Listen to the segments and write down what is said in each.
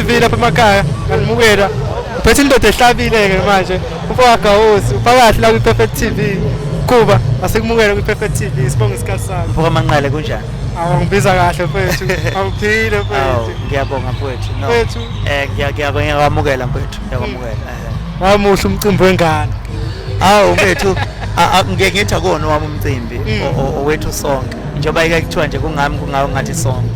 TV lapha emakhaya, nganimukela. Uphethe indoda ehlabile-ke manje, umfowakawosi, uphakathi la kwi-Perfect TV. Kuba asikumukele kwi-Perfect TV, sibonge isikhathi sakho. Mfoka Manqele, kunjani? Awu, ngibiza kahle mfethu, awuphile Awu, mfethu. Ngiyabonga mfowethu. No. Mfethu. Ngiyakwamukela mfowethu, ngiyakwamukela. Wamuhle umcimbi wengane. Awu mfethu, ngike ngithi akuwona owami umcimbi, owethu sonke. Njengoba ike kuthiwa nje kungami kungawe ngathi sonke.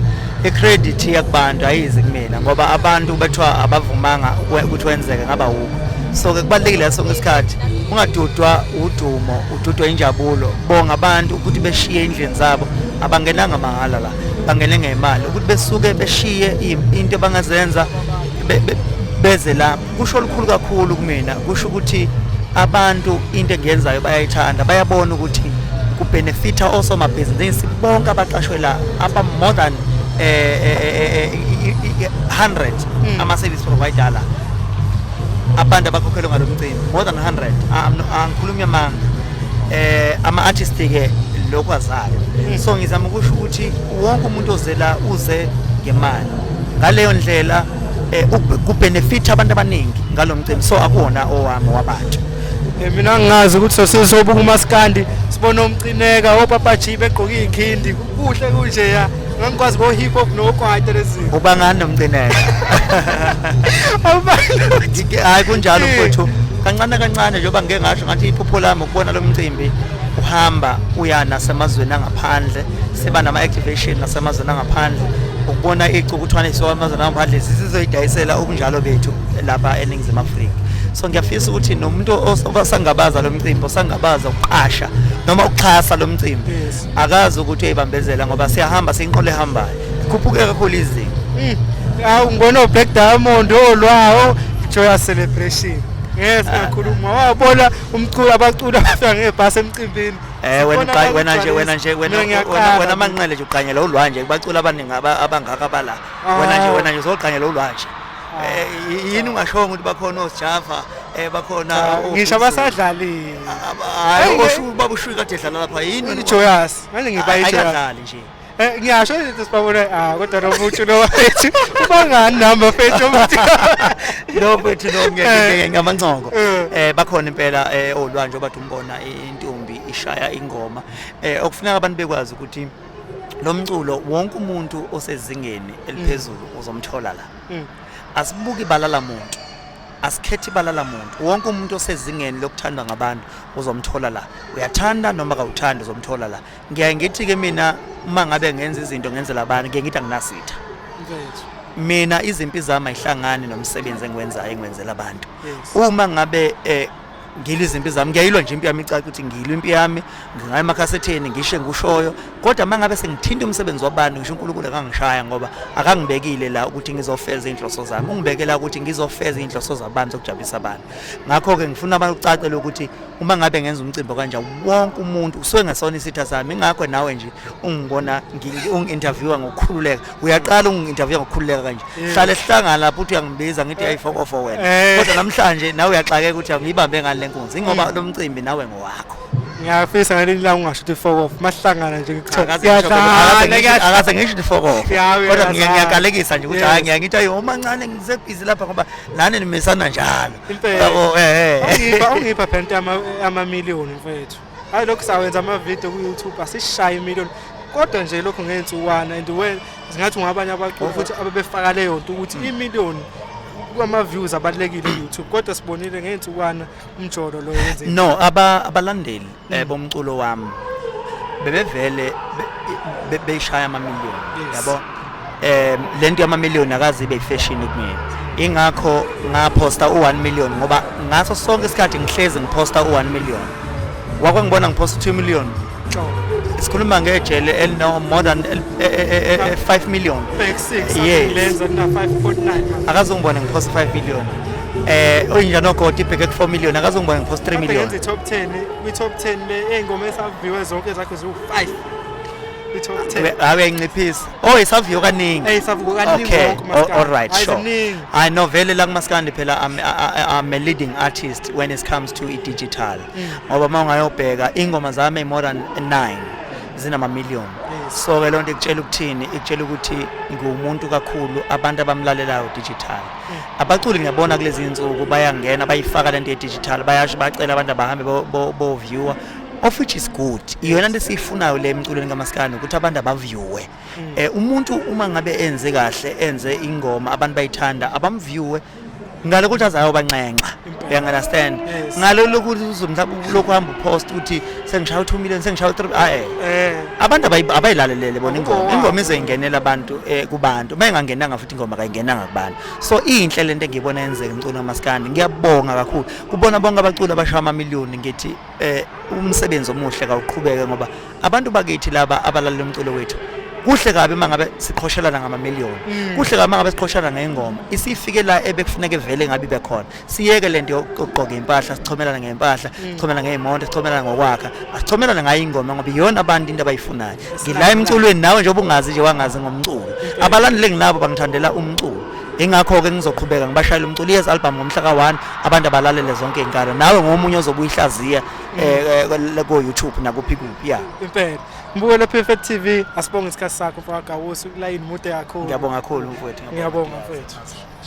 I-credit iya kubantu, ayizi kumina, ngoba abantu bethiwa abavumanga ukuthi wenzeke ngaba wukho. So-ke kubalulekile ngaso sonke isikhathi ungadudwa udumo, ududwa injabulo. Bonga abantu ukuthi beshiye endlini zabo, abangenanga mahhala la, bangene ngemali, ukuthi besuke beshiye into abangazenza beze la. Kusho olukhulu kakhulu kumina, kusho ukuthi abantu into engiyenzayo bayayithanda, bayabona ukuthi kubenefita osomabhizinisi bonke abaqashwe la, aba more than 100 ama-service provider la, abantu abakhokhelwe ngalo mcimbi more than 100. Angikhulumi amanga. Ama-artist ke lokhu azayo, so ngizama ukusho ukuthi wonke umuntu ozela uze ngemali ngaleyo ndlela, kubenefit abantu abaningi ngalo mcimbi, so akuwona owami, wabantu. Mina ngingazi ukuthi sosizobuka umaskandi sibone umcineka oPapa G begqoke iy'khindi, kuhle kunje ya, ngangikwazi bo-hip hop nokwaito lezi. Uba ngani nomcineka? Hayi, kunjalo mfowethu, kancane kancane, njengoba ngike ngasho ngathi iphupho lami ukubona lo mcimbi uhamba uya nasemazweni angaphandle, siba nama-activation nasemazweni angaphandle, ukubona icukuthwane isuka emazweni angaphandle sizoyidayisela ubunjalo bethu lapha eNingizimu Afrika. So ngiyafisa ukuthi nomuntu osangabaza lo mcimbi, osangabaza ukuqasha noma ukuxhasa lo mcimbi, akazi ukuthi uyayibambezela, ngoba siyahamba, siyinqola ehambayo, ikhuphuke kakhulu izinga. Hawu, ngibona o-Black Diamond, olwawo Joyous Celebration. Ngeke singakhuluma. Wabona umculo, abaculi abafika ngebhasi emcimbini. Wena Sibona wena nje, wena nje, wena Mina ngiyaqala wena mina. Manqele nje uqanyela ulwanje, kubaculi abaningi abangaka bala. Wena nje, wena nje uzoqanyela ulwanje. Yini ungashongo ukuthi bakhona oSijafa, bakhona Ngisho abasadlalile. Hayi, Hayi, oshu baba ushuyi kade edlala lapha, yini wena? I-Joyous. Manje ngiba i-Joyous. Ayikadlali nje. Ngiyasho izinto sibabona, kodwa lo muntu lo wethu ubangani nami bafethu umuntu. No mfethu, no, ngamancoko. Bakhona impela, olwanje obathi umbona intombi ishaya ingoma. Okufuneka abantu bekwazi ukuthi lo mculo, wonke umuntu osezingeni eliphezulu uzomthola la. Asibuki balala muntu, asikhethi balala muntu, wonke umuntu osezingeni lokuthandwa ngabantu uzomthola la. Uyathanda noma kawuthandi, uzomthola la. Ngiyaye ngithi-ke mina, uma ngabe ngenza izinto ngenzela abantu, ngiye ngithi anginasitha. Mfethu. Mina izimpi zami ayihlangani nomsebenzi engiwenzayo, engiwenzela abantu. Uma ngabe ngilwa izimpi zami, ngiyayilwa nje impi yami, icace ukuthi ngilwa impi yami, ngingaya emakhasetheni ngisho engikushoyo, kodwa uma ngabe sengithinta umsebenzi wabantu, ngisho uNkulunkulu akangishaya, ngoba akangibekile la ukuthi ngizofeza iy'nhloso zami, ungibekela ukuthi ngizofeza iy'nhloso zabantu zokujabulisa abantu. Ngakho-ke ngifuna abantu kucacele ukuthi uma ngabe ngenza umcimbi kanje, wonke umuntu usuke ngesona isitha sami. Ingakho nawe nje ungibona ungi-interviewa ngokukhululeka, uyaqala ungi-interviewa ngokukhululeka kanje. Hlale sihlangana lapho uthi uyangibiza, ngithi ayifokofo wena, kodwa namhlanje nawe uyaxakeka ukuthi angiyibambe ngani le nkunzi, ingoba lo mcimbi nawe ngowakho. Ngiyafisa ngelinye ilanga ungasho ukuthi fuck off. Masihlangana nje ngikuthola. Akaze ngisho ukuthi fuck off, Ya, kodwa uyadlala. Ngiyakalekisa nje ukuthi hayi, ngiya ngithi ayi omancane, ngisebhizi lapha, ngoba nani nimisana njalo. Impela. Yabo. Ungipha phela amamiliyoni mfethu. Hayi, lokhu sawenza ama-video ku-YouTube, asishaye imiliyoni. Kodwa nje lokhu ngey'nsukwana, and we singathi ungabanye abaculi futhi abebefaka leyo nto ukuthi imiliyoni kwama-views abalulekile ku-YouTube, kodwa sibonile ngey'nsukwana umjolo lo wenzekile. No, abalandeli bomculo wami bebevele beyishaya amamiliyoni. Yabo, lento yamamiliyoni akaze ibe ifashion kumina, ingakho ngaphosta u1 million, ngoba ngaso sonke isikhathi ngihlezi ngiphosta u1 million. Wake ngibona ngiphosta 2 million? Sikhuluma ngejele elino more than 5 million. Back six. Yes. Lenza kuna 5.9. Akazongibona ngiphosta 5 million. Oyinja nogodi ibheke ku 4 million, akazongibona ngiphosta 3 million. Yenza i-top 10, kwi-top 10 le ey'ngoma esaviwe zonke zakho ziwu-5 kwi-top 10. Hayi, uyayinciphisa. Oh, isaviyo kaningi. Isavuko kaningi wonke umaskandi. All right. Hayi, Sure. ziningi. I know vele la kumaskandi phela I'm a leading artist when it comes to i-digital, ngoba uma ungayobheka ingoma zami more than 9 Zinama-million. So ke lonto ikutshela ukuthini? Ikutshela ukuthi ngiwumuntu kakhulu abantu abamlalelayo digital. Abaculi ngiyabona kulezi insuku bayangena, bayifaka lento ye-digital, bayasho, bacela abantu abahambe bo-viewer, of which is good. Iyona nto esiyifunayo le emculweni kamaskandi, ukuthi abantu abaviewe. Umuntu uma ngabe enze kahle, enze ingoma abantu bayithanda, abamviewe ngale ukuthi aze ayobanxenxa, you understand? Yes. Ngalo lokuthi mhlawumbe lokhu hamba upost uthi sengishaya u-2 million, sengishaya u-3, aye. Abantu abayilalelele bona ingoma. Akubo Ingoma izoyingenela abantu, kubantu. Uma ingangenanga futhi ingoma, kayingenanga kubantu. So inhle lento engiyibona yenzeka emculweni kamaskandi. Ngiyabonga kakhulu kubona bonke abaculi abashaya amamiliyoni. Ngithi umsebenzi omuhle kawuqhubeke, ngoba abantu bakithi laba abalalela umculo wethu. Kuhle kabi uma ngabe siqhoshelana ngamamiliyoni, kuhle kabi uma ngabe siqhoshelana ngengoma. Isifike la ebekufuneka vele ngabe ibe khona. Siyeke lento yokugqoka impahla, sichomelana ngempahla, sichomelana ngey'moto, sichomelana ngokwakha. Asichomelana ngayo ingoma, ngoba iyona abantu into abayifunayo. Ngila emculweni nawe, njengoba ungazi nje, wangazi ngomculo. Abalandeli enginabo bangithandela umculo, ingakho-ke ngizoqhubeka ngibashayela umculo. Yes, album ngomhla ka-1, abantu abalalele zonke iy'nkalo. Nawe ngomunye ozobe uyihlaziya ko-YouTube nakuphi kuphi, ya. Impela, mbukele PFT TV, asibonge isikhathi sakho, mfowethu Gawusi, kulayini mude kakhulu. Ngiyabonga kakhulu, mfowethu. Ngiyabonga, mfowethu.